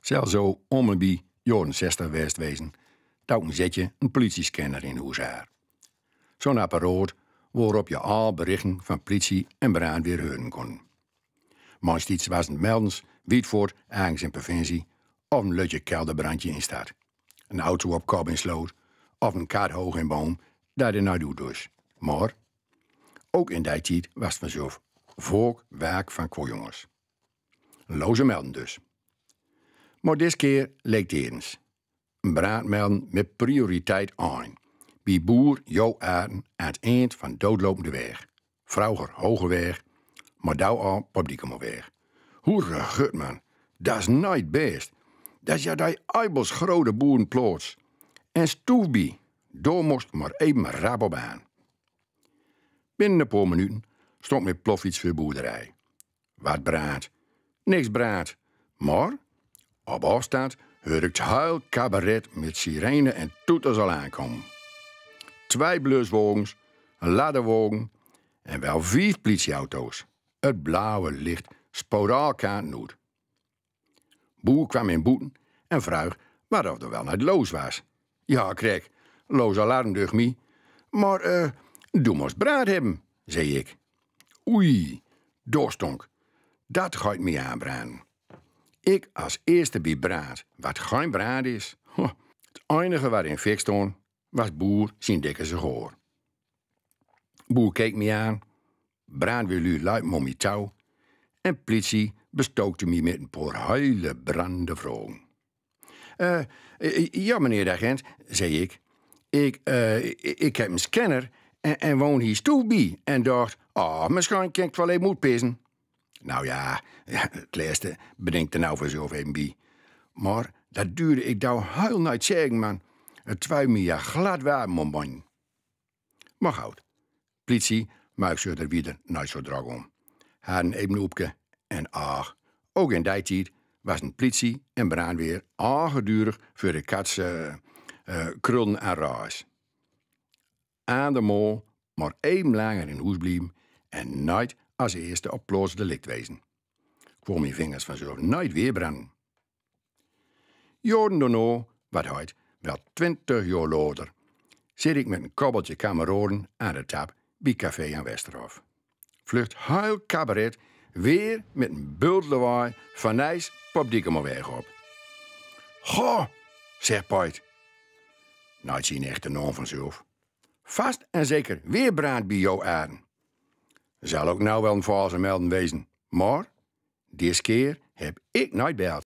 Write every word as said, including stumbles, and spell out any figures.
Zal zo om en bi joaren zestig west wezen, dat ik een zetje een politiescanner in hoes haar. Zo'n apparaat woorop je al berichten van politie en brandweer heuren kon. Meistens was het meldens wiet voort ergens in provincie of een lutje kelderbrandje in stad, een auto op kop in sloot of een kat hoog in boom dat er naar doet dus. Maar ook in die tijd was het vanzelf volk werk van kwojongers. Loze melden dus. Maar deze keer leek het eens. Een brandmelden met prioriteit aan. Bij boer Jo Aarten aan het eind van doodlopende weg. Vroeger hoge weg, maar dou al publieke weg. Hoere gut man, dat is niet best. Dat is ja die eibels grote boerenplaats. En stoef bij, daar moest maar even rap op aan. Binnen een paar minuten stond ik met ploffiets voor boerderij. Wat brand? Niks brand. Maar op afstand huur ik het huil cabaret met sirene en toeters al aankomen. Twee bluswagens, een ladderwagen en wel vijf politieauto's. Het blauwe licht spoot al kanten uit. Boer kwam in boeten en vroeg wat of er wel naar de loos was. Ja, krek, loos alarm, ducht mij. Maar eh, doe moest brand hebben, zei ik. Oei, daar stond ik. Dat gaat mij aanbranden. Ik als eerste bij brand, wat geen brand is. Ho, het enige wat in fik stond, was boer zijn dikke sigaar. Boer keek mij aan, brandweerlui luid mommy touw en politie bestookte mij met een paar hele brandende vragen. Eh, eh, ja, meneer de agent, zei ik. Ik, eh, ik, ik heb een scanner en, en woon hier stoef bij en dacht, ah, misschien kan ik het wel even uitpissen. Nou ja, ja, het laatste bedenkt er nou vanzelf even bij. Maar dat duurde ik dou heel niet zeggen, man. Het twui mij ja glad waar, mommy. Maar goed, politie maakt zich er wieder niet zo druk om. Had een even oepke en ach, ook in die tijd was een politie en brandweer al gedurig voor de katse eh, krullen en raas. Aan de mol maar even langer in hoes blijven en niet als eerste op plaats delict wezen. Ik voel mijn vingers vanzelf niet weer branden. Jaren daarna, wat heet, wel twintig jaar later, zit ik met een kobbeltje kameraden aan de tap bij café aan Westerhof. Vlucht heel cabaret weer met een bult lawaai van Nijs pop Diekemerweg op. Goh, zegt Piet. Nooit zien echte naam vanzelf. Vast en zeker weer brand bij jou aan. Zal ook nou wel een valse melden wezen, maar deze keer heb ik nooit beld.